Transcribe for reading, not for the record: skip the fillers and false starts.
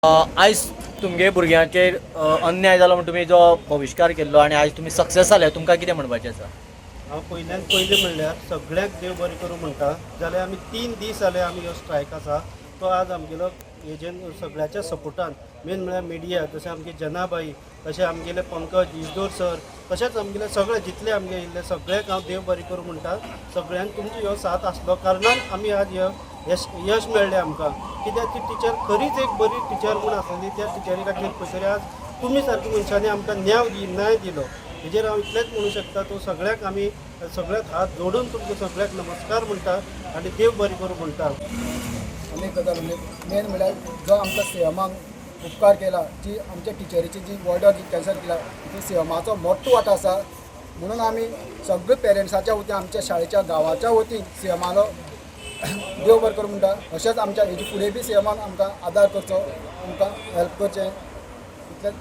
आयज तुमगे भुरग्यांचेर अन्याय जालो म्हूण तुमी जो बहिश्कार केल्लो आनी आयज तुमी सक्सेस जाले, तुमकां कितें म्हणपाचें आसा? हांव पयल्यान पयलें म्हणल्यार सगळ्यांक देव बरें करूं म्हणटा. जाल्यार आमी 3 दीस जाले आमी हो स्ट्रायक आसा तो आज आमगेलो हेजेन सगळ्याच्या सपोर्टान, मेन म्हळ्यार मिडिया, जशें आमगे जनाबाई, तशें आमगेले पंकज इजदोर सर, तशेंच आमगेले सगळे जितले आमगे येयल्ले सगळ्यांक हांव देव बरें करूं म्हणटा. सगळ्यांक तुमचो ह्यो साथ आसलो कारणान आमी आज ह्यो यश यश मेळ्ळें आमकां. कित्याक ती टिचर खरीच एक बरी टिचर म्हूण आसलेली. त्या टिचरी खातीर खंय तरी आज तुमी सारक्या मनशांनी आमकां न्याय दिलो. हेजेर हांव इतलेंच म्हणूं शकता, तो सगळ्याक आमी सगळ्याक हात जोडून तुमकां सगळ्याक नमस्कार म्हणटा आनी देव बरें करूं म्हणटा. आनी एक गजाल म्हणजे मेन म्हणल्यार जो आमकां सीएमान उपकार केला, जी आमच्या टिचरीची जी ऑर्डर जी कॅन्सल केला ती सीएमाचो मोठो वांटो आसा. म्हणून आमी सगळे पेरंट्साच्या वतीन, आमच्या शाळेच्या गांवाच्या वतीन सीएमालो देव बरें करूं म्हणटा. अशेंच आमच्या हेजे फुडें बी सीएमान आमकां आदार करचो, आमकां हेल्प करचें, इतलेंच.